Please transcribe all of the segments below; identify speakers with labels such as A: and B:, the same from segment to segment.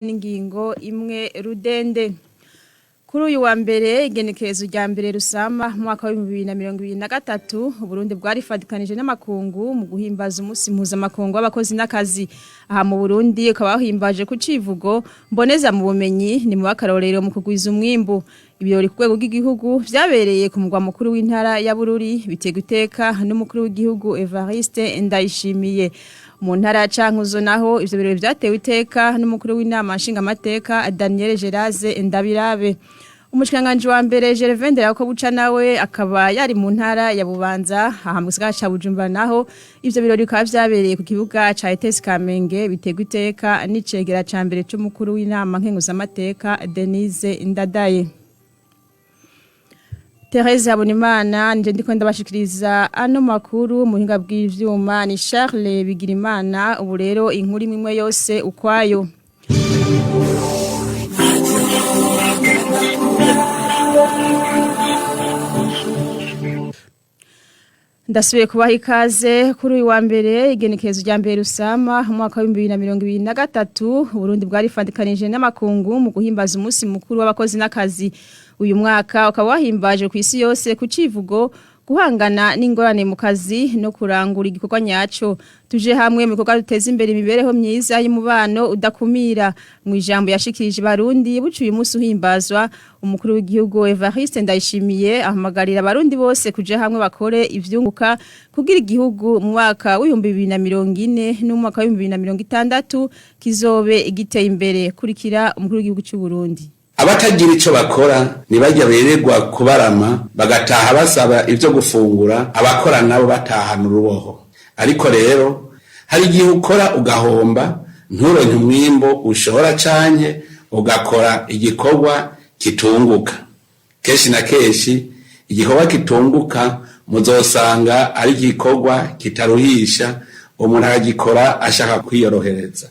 A: N'ingingo imwe rudende. Kuri uyu wa mbere, igenekerezo rya mbere Rusama mwaka wa 2023, Burundi bwarifadikanije n'amakungu mu guhimbaza umunsi mpuzamakungu w'abakozi n'akazi. Aha mu Burundi ukaba wahimbaje ku civugo "Mboneza mu bumenyi ni mu bakarorero mu kugwiza umwimbu". Ibirori ku rwego rw'igihugu vyabereye ku mugwa mukuru w'intara ya Bururi, bitega iteka n'umukuru w'igihugu Evariste Ndayishimiye. Mu ntara ya Cankuzo naho ivyo birori vyatewe iteka n'umukuru w'inama nshingamateka Daniel Geraze Ndabirabe. Umushikiranganji wa mbere Gervais Nderakobuca nawe akaba yari mu ntara ya Bubanza. Aha mu gisagara ca Bujumbura naho ivyo birori bikaba vyabereye ku kibuga ca ETS Kamenge, bitegwa iteka n'icegera ca mbere c'umukuru w'inama nkenguzamateka Denise Ndadaye. Therese Habonimana nje ndiko ndabashikiriza ano makuru, muhinga bw'ivyuma ni Charles Bigirimana. Ubu rero inkuru imwe yose ukwayo. Ndasubiye kubaha ikaze. Kuri uyu wa mbere, igenekerezo rya mbere Rusama umwaka wa 2023, Burundi bwarifandikanije n'amakungu mu guhimbaza umunsi mukuru w'abakozi n'akazi. Uyu mwaka ukaba wahimbaje ku isi yose ku civugo "Guhangana n'ingorane mu kazi no kurangura igikorwa nyaco, tuje hamwe mu bikorwa duteza imbere imibereho myiza y'umubano udakumira". Mu ijambo yashikirije Barundi bucuye umunsi uhimbazwa, umukuru w'igihugu Evariste Ndayishimiye ahamagarira Abarundi bose kuja hamwe bakore ivyunguka kugira igihugu mu mwaka w'2040 n'umwaka w'2060 kizobe igiteye imbere. Kurikira umukuru w'igihugu cy'u Burundi.
B: Abatagira ico bakora ntibajya beregwa kubarama, bagataha basaba ivyo gufungura, abakora nabo batahana uruboho. Ariko rero hari igihe ukora ugahomba, nturonke umwimbo ushobora, canke ugakora igikorwa kitunguka. Kenshi na kenshi igikorwa kitunguka muzosanga ari igikorwa kitaruhisha, umuntu akagikora ashaka kwiyorohereza.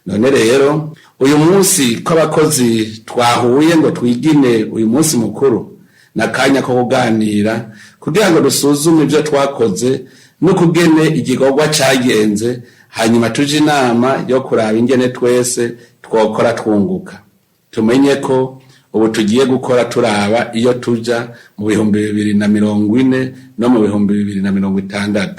B: None rero uyu munsi ko abakozi twahuye ngo twigine uyu munsi mukuru, n'akanya ko kuganira kugira ngo dusuzume ibyo twakoze n'ukugene igikorwa cagenze, hanyuma tuje inama yo kuraba ingene twese twokora twunguka. Tumenye ko ubu tugiye gukora turaba iyo tuja mu 2040 no mu 2060.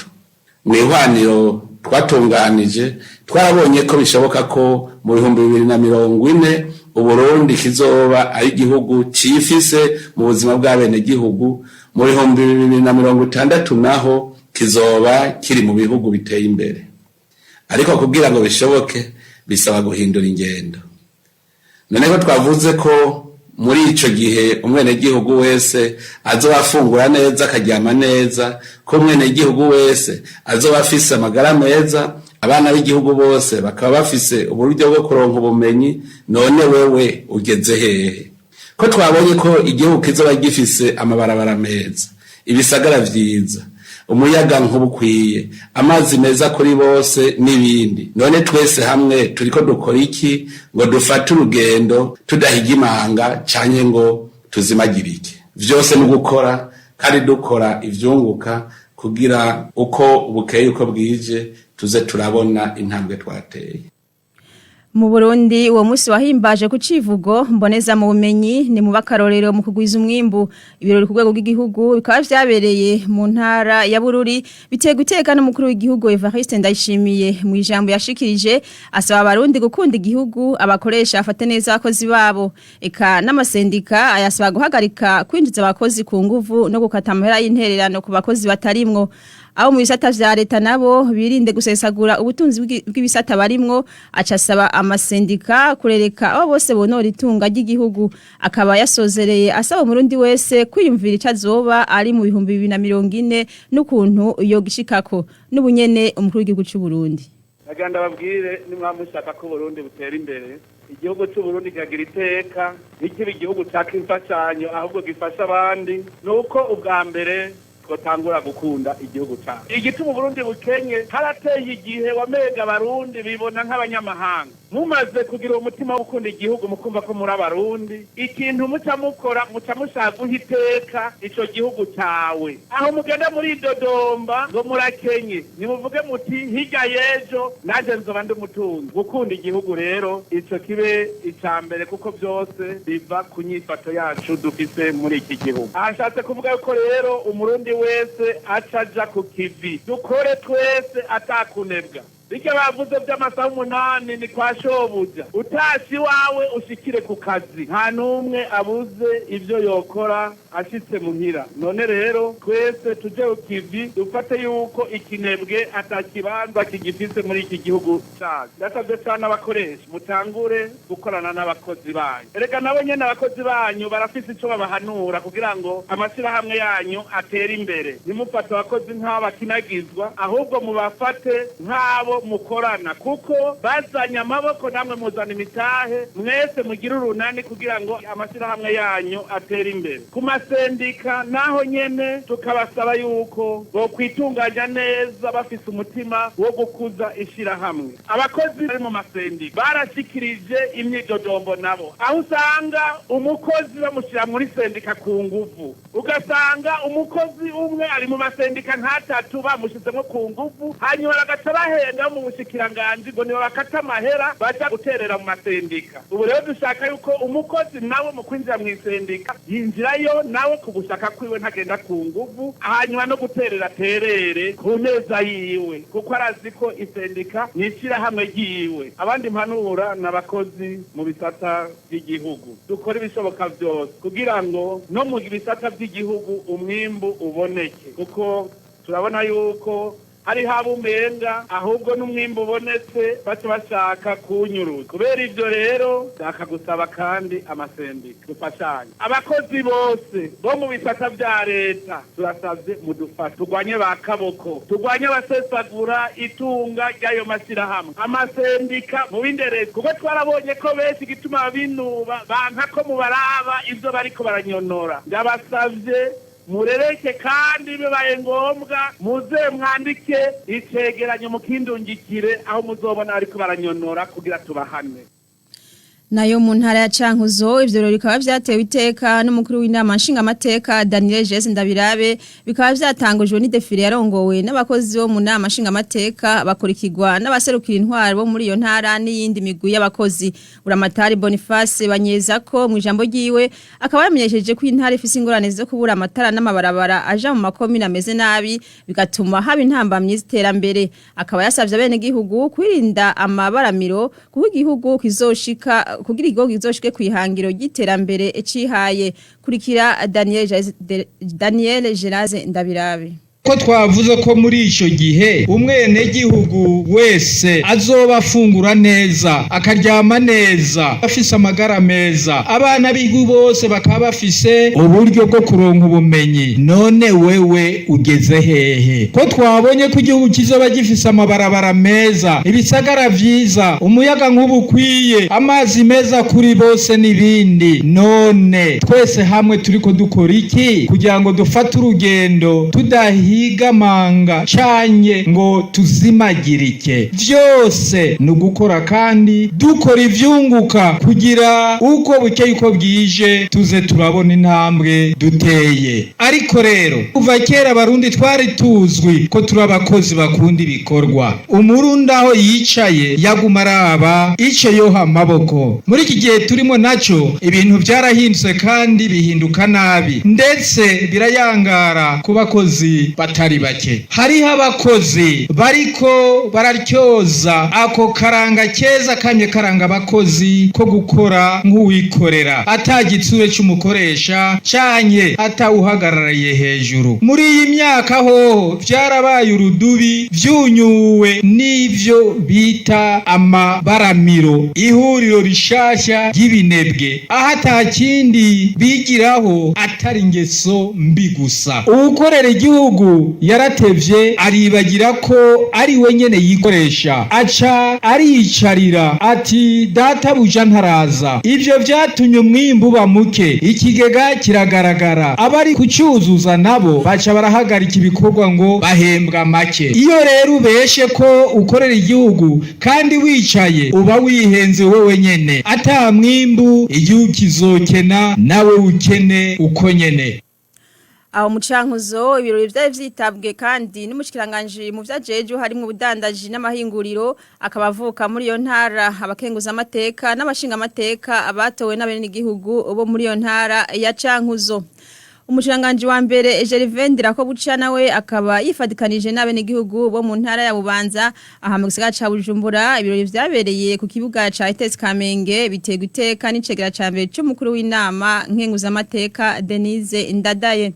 B: Mu ihwaniro twatunganije twarabonye ko bishoboka ko mu 2040 Uburundi kizoba ari igihugu cifise mu buzima bw'abenegihugu, mu 2060 naho kizoba kiri mu bihugu biteye imbere. Ariko kugira ngo bishoboke bisaba guhindura ingendo. None ko twavuze ko muri ico gihe umwenegihugu wese azoba afungura neza, akaryama neza, ko umwenegihugu wese azoba afise amagara meza, abana b'igihugu bose bakaba bafise uburyo bwo kuronka ubumenyi, none wewe ugeze hehe? Ko twabonye ko igihugu kizoba gifise amabarabara meza, ibisagara vyiza, umuyaga nkuba ukwiye, amazi meza kuri bose n'ibindi, none twese hamwe turiko dukora iki ngo dufate urugendo tudahiga imanga canke ngo tuzimagirike? Vyose ni gukora kandi dukora ivyunguka, kugira uko bukeye uko bwije tuze turabona intambwe twateye.
A: Mu Burundi uwo munsi wahimbaje ku civugo "Mboneza mu bumenyi ni mu bakarorero mu kugwiza umwimbu". Ibirori ku rwego rw'igihugu bikaba vyabereye mu ntara ya Bururi, bitega iteka n'umukuru w'igihugu Evariste Ndayishimiye. Mu ijambo yashikirije asaba Abarundi gukunda igihugu, abakoresha afate neza abakozi babo, eka n'amasendika ayasaba guhagarika kwinjiza abakozi ku nguvu no gukata amahera y'intererano ku bakozi batarimwo. Abo mu bisata vya leta nabo birinde gusesagura ubutunzi bw'ibisata barimwo. Aca asaba amasendika kurereka abo bose bonora itunga ry'igihugu. Akaba yasozereye asaba Umurundi wese kwiyumvira ico azoba ari mu 2040 n'ukuntu yogishikako. N'ubunyene umukuru w'igihugu c'u Burundi.
C: Nagira ndababwire, nimwamushaka ko Burundi butera imbere, igihugu cy'u Burundi kikagira iteka, ntikibe igihugu caka imfashanyo ahubwo gifasha abandi, nuko ubwa mbere twotangura gukunda igihugu cyacu. Igituma Uburundi bukenye, harateye igihe wamega Abarundi bibona nk'abanyamahanga. Mumaze kugira uwo mutima wo gukunda igihugu, mukumva ko muri Abarundi, ikintu muca mukora, muca mushaka guha iteka ico gihugu cawe. Aho mugenda muri dodomba ngo murakenye, nimuvuge muti hirya y'ejo naje nzoba ndi umutunzi. Gukunda igihugu rero ico kibe ica mbere, kuko byose biva ku nyifato yacu dufise muri iki gihugu. Aha nshatse kuvuga yuko rero Umurundi wese aca aja ku kivi, dukore twese atakunebwa. Bijya bavuze by'amasaha 8 ni kwa shobuja, utashye iwawe ushikire ku kazi, nta n'umwe abuze ibyo yokora ashitse muhira. None rero twese tuje ku kivi, dufate yuko ikinebwe atakibanza kigifise muri iki gihugu cyacu. Ndasabye cyane abakoresha, mutangure gukorana n'abakozi banyu. Erega nabo nyene abakozi banyu barafise ico babahanura kugira ngo amashyirahamwe yanyu atere imbere. Ntimufate abakozi nk'abo bakinagizwa, ahubwo mubafate nk'abo mukorana, kuko bazanye amaboko namwe muzana imitahe, mwese mugire urunani kugira ngo amashyirahamwe yanyu atere imbere. Ku masendika naho nyene tukabasaba yuko bokwitunganya neza, bafise umutima wo gukuza ishirahamwe. Abakozi bari mu masendika barashikirije imyidodombo nabo, aho usanga umukozi bamushyira muri sendika ku nguvu, ugasanga umukozi umwe ari mu masendika nk'atatu bamushyizemo ku nguvu, hanyuma bagaca bahenda mu bushikiranganji ngo nibo bakata amahera baja guterera mu masendika. Ubu rero dushaka yuko umukozi nawe mu kwinjira mu isendika yinjirayo nawe ku gushaka kwiwe, ntagenda ku nguvu, hanyuma no guterera terere ku neza yiwe, kuko arazi ko isendika ni ishyirahamwe ryiwe. Abandi mpanura ni abakozi mu bisata by'igihugu, dukora ibishoboka byose kugira ngo no mu bisata by'igihugu umwimbu uboneke, kuko turabona yuko hari haba umenga ahubwo n'umwimbu ubonetse baca bashaka kuwunyuruza. Kubera ivyo rero nshaka gusaba kandi amasendika dufashanye. Abakozi bose bo mu bisata vya leta turasavye mudufashe turwanye ba kaboko, turwanye abasesagura itunga ry'ayo mashyirahamwe, amasendika mu b'inderezi, kuko twarabonye ko benshi igituma binuba banka ko mubaraba ivyo bariko baranyonora. Ndabasavye murereke, kandi bibaye ngombwa muze mwandike icegeranyo mukindungikire aho muzobona ariko baranyonora kugira tubahane.
A: Nayo mu ntara ya Cankuzo, ivyo rero bikaba vyatewe iteka n'umukuru w'inama nshingamateka Daniel Jesse Ndabirabe, bikaba vyatangujwe ni défilé yarongowe n'abakozi bo mu nama nshingamateka, bakurikirwa n'abaserukira intwaro bo muri iyo ntara n'iyindi migwi y'abakozi. Buramatari Boniface Banyeza ko mu ijambo ryiwe akaba yamenyesheje ko intara ifise ingorane zo kubura amatara n'amabarabara aja mu makomine ameze nabi, bigatuma haba intambamyi z'iterambere. Akaba yasavye abenegihugu kwirinda amabaramiro kuko igihugu kizoshika, kugira igihugu kizoshike kwihangiro ry'iterambere ecihaye. Kurikira Daniel Geraze Ndabirabe.
D: Ko twavuze ko muri ico gihe umwenegihugu wese azoba afungura neza, akaryama neza, afise amagara meza, abana bigu bose bakaba bafise uburyo bwo kuronka ubumenyi. None wewe ugeze hehe? Ko twabonye ko igihugu kizoba gifise amabarabara meza, ibisagara vyiza, umuyaga nkuba ukwiye, amazi meza kuri bose n'ibindi, none twese hamwe turiko dukora iki kugira ngo dufate urugendo tudahigamanga canye ngo tuzimagirike? Vyose ni ugukora kandi dukora ivyunguka, kugira uko bukeye uko bwije tuze turabona intambwe duteye. Ariko rero kuva kera Abarundi twari tuzwi ko turi abakozi bakunda ibikorwa. Umurundi aho yicaye yaguma araba ico yoha amaboko. Muri iki gihe turimo naco ibintu vyarahindutse kandi bihinduka nabi, ndetse birayangara ku bakozi batari bake. Hariho abakozi bariko bararyoza ako karanga keza kamye karanga abakozi ko gukora nk'uwikorera, ata gitsure c'umukoresha canke atawuhagarariye hejuru. Muri iyi myaka hoho vyarabaye urudubi, vyunyuwe n'ivyo bita amabaramiro, ihuriro rishasha ry'ibinebwe, aho ata kindi bigiraho atari ingeso mbi gusa. Uwukorera igihugu Umugaragu yaratevye aribagira ko ari we nyene yikoresha, aca ariyicarira ati databuja ntaraza. Ivyo vyatumye umwimbu uba muke, ikigega kiragaragara, abari kucyuzuza nabo baca barahagarika ibikorwa ngo bahembwa make. Iyo rero ubeshe ko ukorera igihugu kandi wicaye, uba wihenze wewe nyene. Ata mwimbu, igihugu kizokena, nawe ukene uko nyene.
A: Aho mu Cankuzo, ibirori vyari vyitabwe kandi n'umushikiranganje mu vyajeje harimo ubudandaji n'amahinguriro, akaba avuka muri iyo ntara, abakenguza amateka n'abashinga amateka abatowe n'abenegihugu bo muri iyo ntara ya Cankuzo. Umushikiranganje wa mbere Gervais Ndirakobuca nawe akaba yifadikanije n'abenegihugu bo mu ntara ya Bubanza aha mu gisagara ca Bujumbura. Ibirori vyabereye ku kibuga ca ETS Kamenge, biterwa iteka n'icegera ca mbere c'umukuru w'inama nkenguza amateka Denise Ndadaye.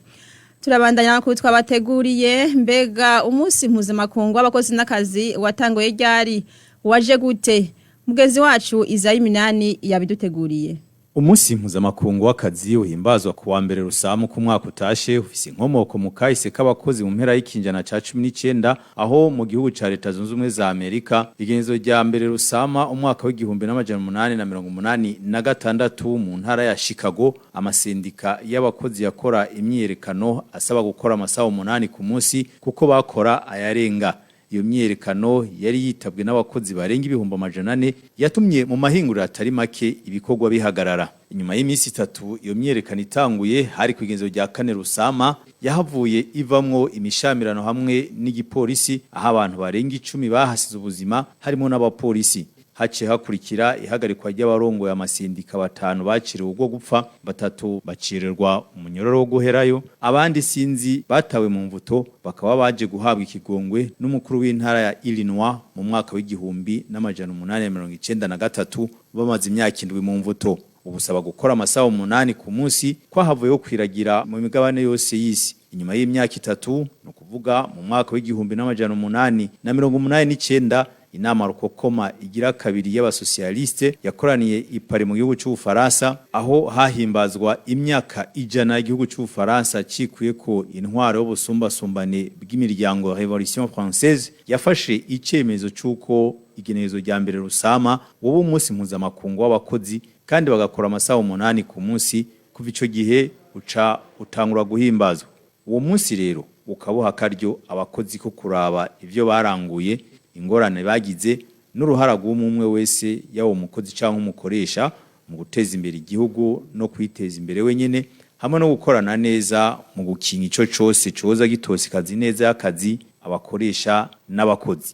A: Turabandanya amakuru twabateguriye. Mbega umunsi mpuzamakungu w'abakozi n'akazi watanguye ryari, waje gute? Mugenzi wacu Izayi Minani yabiduteguriye.
E: Umunsi mpuzamakungu w'akazi uhimbazwa ku wa mbere Rusamu ku mwaka utashe ufise inkomoko mu kahise k'abakozi mu mpera y'ikinjana ca 19, aho mu gihugu ca Leta Zunze Ubumwe za Amerika igenzo rya mbere Rusama umwaka w'1886 mu ntara ya Chicago, amasendika y'abakozi yakora imyiyerekano asaba gukora amasaha 8 ku munsi kuko bakora ayarenga. Iyo myiyerekano yari yitabwe n'abakozi barenga 400,000, yatumye mu mahinguriro atari make ibikorwa bihagarara. Inyuma y'iminsi 3 iyo myiyerekano itanguye, hari ku igenzo rya kane Rusama, yahavuye ivamwo imishamirano hamwe n'igipolisi, aho abantu barenga 10 bahasize ubuzima harimo n'abapolisi. Haciye hakurikira ihagarikwa ry'abarongoye amasindika batanu baciriwe ubwo gupfa, batatu bacirirwa umunyororo wo guherayo, abandi sinzi batawe mu mvuto, bakaba baje guhabwa ikigongwe n'umukuru w'intara ya Illinois mu mwaka w'1893, bamaze imyaka 7 mu mvuto. Ubusaba gukora amasaha 8 ku munsi kwahavuye kwiragira mu migabane yose y'isi. Inyuma y'imyaka 3, no kuvuga mu mwaka w'1889, inama rukokoma igira kabiri y'abasocialiste yakoraniye i Paris mu gihugu cy'Ubufaransa, aho hahimbazwa imyaka 100 y'igihugu cy'Ubufaransa cikuye ko intwaro y'ubusumbasumbane bw'imiryango Révolution Française, yafashe icemezo cy'uko igenekerezo rya mbere Rusama woba umunsi mpuzamakungu w'abakozi kandi bagakora amasaha 8 ku munsi. Kuva ico gihe uca utangura guhimbazwa. Uwo munsi rero ukabuha akaryo abakozi ko kuraba ivyo baranguye, ingorane bagize, n'uruhara rw'umwe wese, yaba umukozi cyangwa umukoresha, mu guteza imbere igihugu no kwiteza imbere wenyene, hamwe no gukorana neza mu gukinga ico cose coza gitosikazi neza y'akazi, abakoresha n'abakozi.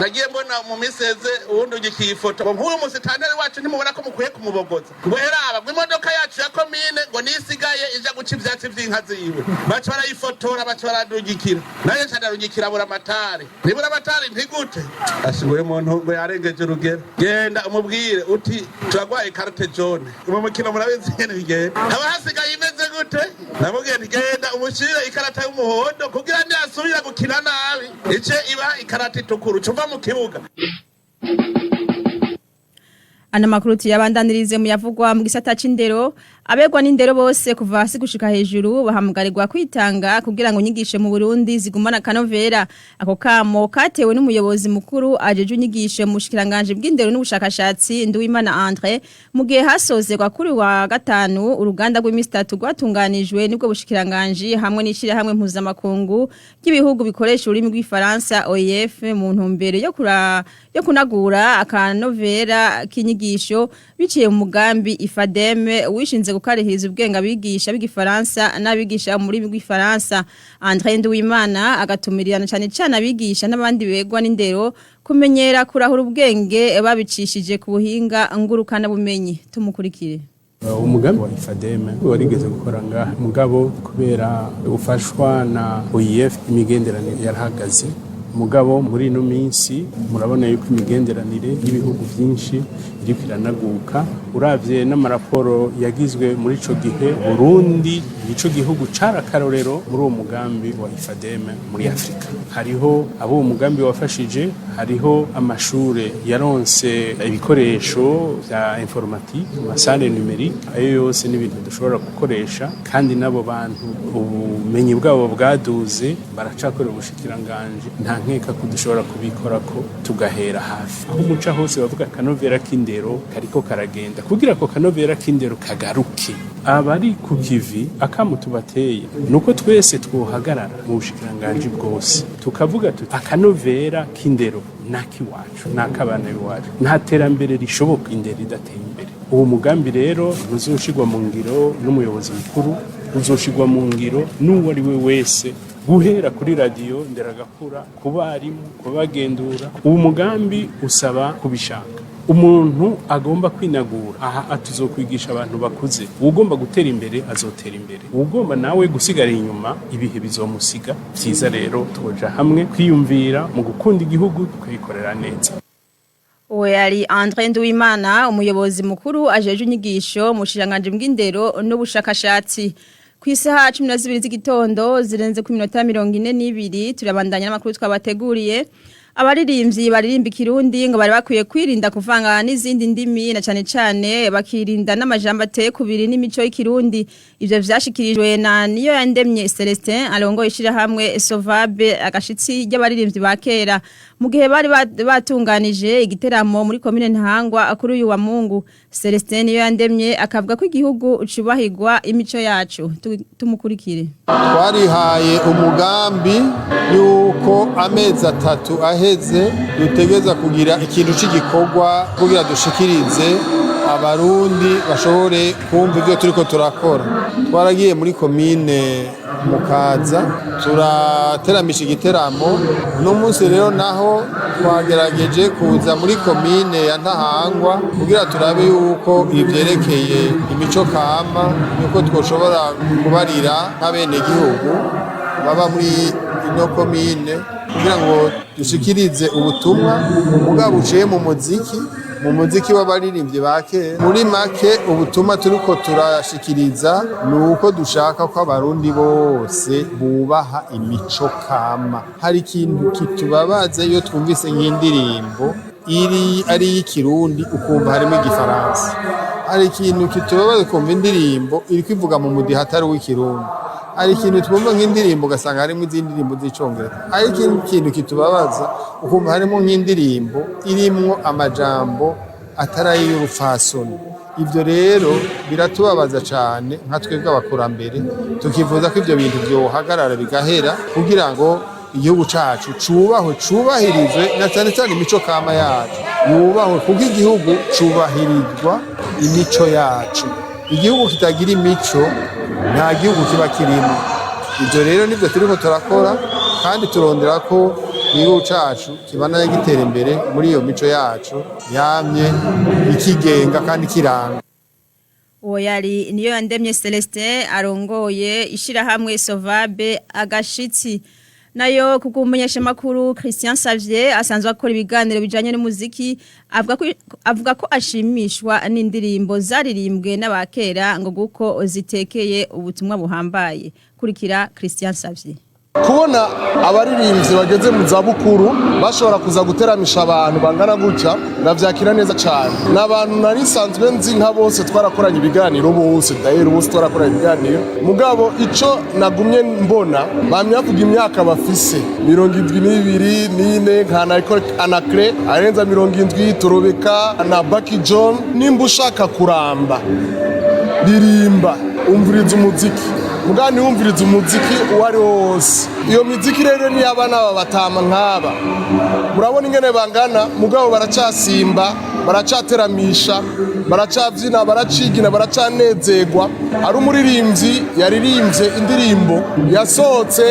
C: Nagiye mbona mu miseze uwundi ugikiye ifoto ngo nk'uyu musitanteri wacu ntimubona ko mukwiye kumubogoza, ngo heraba ngo imodoka yacu ya komine ngo nisigaye ija guca ivyatsi vy'inka ziwe, baca barayifotora, baca baradugikira, nayo nca ndarungikira buramatari. Nibura amatari ntigute ashinga uyu muntu ngo yarengeje urugero, genda umubwire uti turagwaye carte jaune mu mukino, murabizi nyene bigenda, haba hasigaye imeze gute? Namubwiye nti genda umushire ikarata y'umuhondo kugira ntiyasubira gukina nabi, ice iba ikarata itukura ucumva mu kibuga.
A: Ana makuru tuyabandanirize mu yavugwa mu gisata c'indero. Abegwa n'indero bose kuva hasi gushika hejuru bahamagarirwa kwitanga kugira ngo inyigisho mu Burundi zigumana kanovera. Ako kamo katewe n'umuyobozi mukuru ajeje inyigisho mu bushikiranganje bw'indero n'ubushakashatsi, Nduwimana André, mu gihe hasozerwa kuri wa gatanu uruganda rw'imisi 3 rwatunganijwe nibwo bushikiranganje hamwe n'ishirahamwe mpuzamakungu ry'ibihugu bikoresha ururimi rw'ifaransa OIF, mu ntumbero yo kunagura akanovera k'inyigisho biciye mu mugambi IFADEM wishinze gukarihiriza ubwenge abigisha b'igifaransa n'abigisha mu rurimi rw'ifaransa. André Nduwimana agatumirirana cyane cyane abigisha n'abandi begwa n'indero kumenyera kurahura ubwenge babicishije ku buhinga ngurukana bumenyi. Tumukurikire.
F: Umugambi wa IFADEM warigeze gukora ngaha, mugabo kubera ufashwa na OIF imigenderanire yarahagaze. Mugabo muri ino minsi murabona yuko imigenderanire y'ibihugu byinshi iriko iranaguka. Uravye n'amaraporo yagizwe muri ico gihe, Burundi nico gihugu carakarorero muri uwo mugambi wa IFADEM muri Afrika. Hariho abo uwo mugambi wafashije, hariho amashure yaronse ibikoresho vya informatique, amasale numérique, ayo yose n'ibintu dushobora gukoresha, kandi n'abo bantu ubumenyi bwabo bwaduze, baracakorera ubushikiranganje. Nta nkeka ko dushobora kubikorako tugahera hafi aho umuca hose bavuga akanovera k'indero kariko karagenda. Kugira ko kanovera k'indero kagaruke, abari ku kivi akamu tubateye nuko twese twohagarara mu bushikiranganji bwose tukavuga tuti akanovera k'indero nakiwacu nakabana b'iwacu. Nta terambere rishoboka indero idateye imbere. Uwo mugambi rero ntuzoshirwa mu ngiro n'umuyobozi mukuru, uzoshirwa mu ngiro n'uwo ari we wese, guhera kuri radiyo nderagakura, ku barimu, kubagendura. Uwo mugambi usaba kubishaka. Umuntu agomba kwinagura aha atuzokwigisha abantu bakuze. Ugomba gutera imbere azotera imbere, ugomba nawe gusigara inyuma ibihe bizomusiga. Vyiza rero twoja hamwe kwiyumvira mu gukunda igihugu, tukayikorera neza.
A: Uwo yari André Nduwimana, umuyobozi mukuru ajeje inyigisho mu shiranganje bw'indero n'ubushakashatsi. Ku isaha 12 z'igitondo zirenze ku minota 42, turabandanya n'amakuru twabateguriye. Abaririmbyi baririmba ikirundi ngo bari bakwiye kwirinda kuvanga n'izindi ndimi, na cane cane bakirinda n'amajambo ateye kubiri n'imico y'ikirundi. Ivyo vyashikirijwe na niyo yandemye Celestin, arongoye ishirahamwe Sovabe agashitsi ry'abaririmbyi ba kera, mu gihe bari batunganije igiteramo muri komine Ntahangwa kuri uyu wa Mungu. Celestin niyo yandemye akavuga ko igihugu cubahirwa imico yacu. Tumukurikire.
G: Twarihaye umugambi yuko amezi 3 aheze dutegereza kugira ikintu c'igikorwa kugira dushikirize abarundi bashobore kumva ivyo turiko turakora. Twaragiye muri komine Mukaza turateramisha igiteramo. Uno munsi rero naho twagerageje kuza muri komine ya Ntahangwa kugira turabe yuko ivyerekeye imico kama yuko twoshobora kubarira nk'abenegihugu baba muri ino komine, kugira ngo dushikirize ubutumwa mugabo buciye mu muziki w'abaririmbyi ba kera. Muri make, ubutumwa turiko turashikiriza ni uko dushaka ko abarundi bose bubaha imico kama. Hari ikintu kitubabaza iyo twumvise nk'indirimbo iri ari iy'ikirundi ukumva harimo igifaransa. Hari ikintu kitubabaza ukumva indirimbo iri kwivuga mu mudiho atari uw'ikirundi. Hari ikintu twumva nk'indirimbo ugasanga harimo izindi ndirimbo z'icongereza. Hari ikindi kintu kitubabaza ukumva harimo nk'indirimbo irimwo amajambo atari ay'urupfasoni. Ivyo rero biratubabaza cane nka twebwe abakurambere, tukifuza ko ivyo bintu vyohagarara bigahera kugira ngo igihugu cacu cubahwe, cubahirizwe, na cane cane imico kama yacu yubahwe, kuko igihugu cubahirizwa imico yacu. Igihugu kitagira imico nta gihugu kiba kirimo. Ibyo rero nibyo turiko turakora, kandi turondera ko igihugu cacu kibandanya gitera imbere muri iyo mico yacu yamye ikigenga kandi kiranga.
A: Uwo yari niyo yandemye Celestin, arongoye ishirahamwe Sovabe agashitsi. Nayo kukumenyesha makuru Christian Savier, asanzwe akora ibiganiro bijanye n'umuziki, avuga ko ashimishwa n'indirimbo zaririmbwe n'abakera ngo guko zitekeye ubutumwa buhambaye. Kurikira Christian Savier.
H: Kubona abaririmbyi bageze mu zabukuru bashobora kuza guteramisha abantu bangana gutya, navyakira neza cyane. Ni abantu nari nsanzwe nzi nka bose, twarakoranye ibiganiro bose, dahera bose twarakoranye ibiganiro. Mugabo ico nagumye mbona, bamye bavuga imyaka bafise, 72, 4, nka Anacre arenza 70, Torobeka na Baki John. Nimba ushaka kuramba, ririmba, umviriza umuziki, mugani wumviriza umuziki uwo ari wo wose. Iyo miziki rero ni abana batama nk'aba, murabona ingene bangana, mugabo baracasimba, baracateramisha, baracabyina, baracigina, baracanezerwa. Hari umuririmbyi yaririmbye indirimbo yasohotse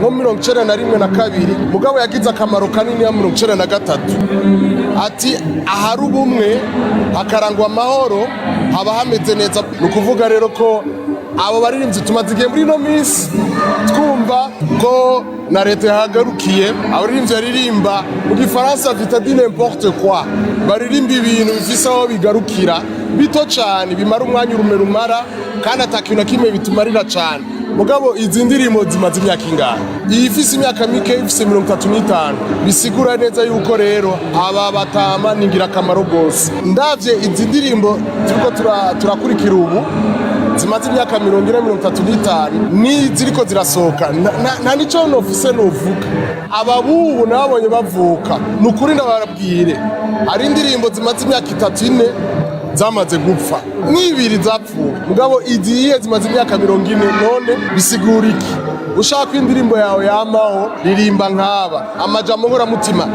H: nko 91 na 2, mugabo yagize akamaro kanini ya 93, ati ahari ubumwe hakarangwa amahoro haba hameze neza. Ni ukuvuga rero ko abo baririmbyi tumaze igihe muri ino minsi twumva ko Na leta yahagarukiye abaririmbyi baririmba mu gifaransa bita du n'importe quoi, baririmba ibintu bifise aho bigarukira bito cane, bimara umwanya urume rumara, kandi atakintu na kimwe bitumarira cane. Mugabo izi ndirimbo zimaze imyaka ingana, iyi ifise imyaka mike, ifise 35, bisigura neza yuko rero aba batama ni ingirakamaro rwose. Ndavye izi ndirimbo turiko turakurikira ubu zimaze imyaka 40, 35, ni ziriko zirasohoka, nta nico nofise novuga. Aba bubu nabonye bavuka, ni ukuri ndababwire, hari indirimbo zimaze imyaka 3, 4 zamaze gupfa, n'ibiri zapfuye, mugabo iziye zimaze imyaka 40. None bisigura iki? Ushaka indirimbo yawe yamaho, ririmba nk'aba amajambo nkoramutima.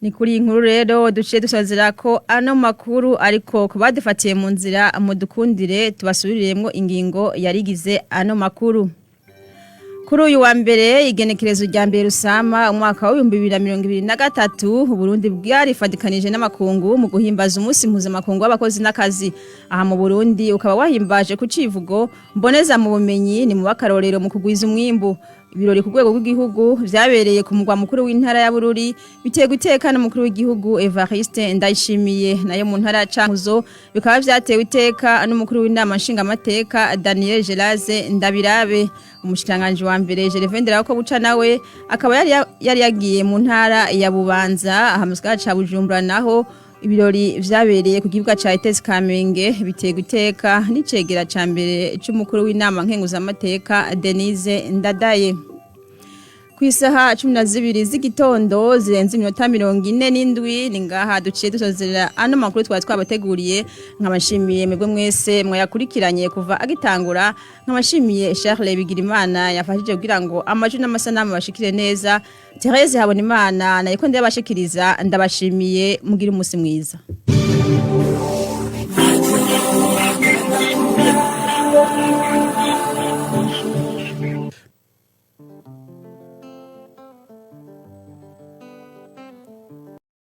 A: Ni kuri iyi nkuru rero duciye dusazira ko ano makuru, ariko kubadufatiye mu nzira, mudukundire tubasubiriremo ingingo yarigize ano makuru. Kuri uyu wa mbere, igenekerezo rya mbere Rusama umwaka wa 2023, Burundi bwarifadikanije n'amakungu mu guhimbaza umunsi mpuzamakungu w'abakozi n'akazi. Aha mu Burundi ukaba wahimbaje ku civugo "Mboneza mu bumenyi ni mu bakarorero mu kugwiza umwimbu". Ibirori ku rwego rw'igihugu vyabereye ku mugwa mukuru w'intara ya Bururi, biteye guteka n'umukuru w'igihugu Evariste Ndayishimiye. Nayo mu ntara ya Cankuzo bikaba vyatewe iteka n'umukuru w'inama nshingamateka Daniel Geraze Ndabirabe. Umushikanganje wa mbere Gervais Ndirakobuca nawe akaba yari yagiye mu ntara ya Bubanza. Aha mu gisagara ca Bujumbura naho ibirori vyabereye ku kibuga ca ETS Kamenge, biteye guteka n'icegera ca mbere c'umukuru w'inama nkenguzamateka Denise Ndadaye. Ku isaha 12 z'igitondo zirenze iminota 47, ni ngaha duciye dusozerera ano makuru twari twabateguriye. Nkabashimiye mwebwe mwese mwayakurikiranye kuva agitangura, nkabashimiye Charles Bigirimana yafashije kugira ngo amajwi n'amasanamu bashikire neza. Therese Habonimana nayiko ndabashikiriza, ndabashimiye, mugira umunsi mwiza.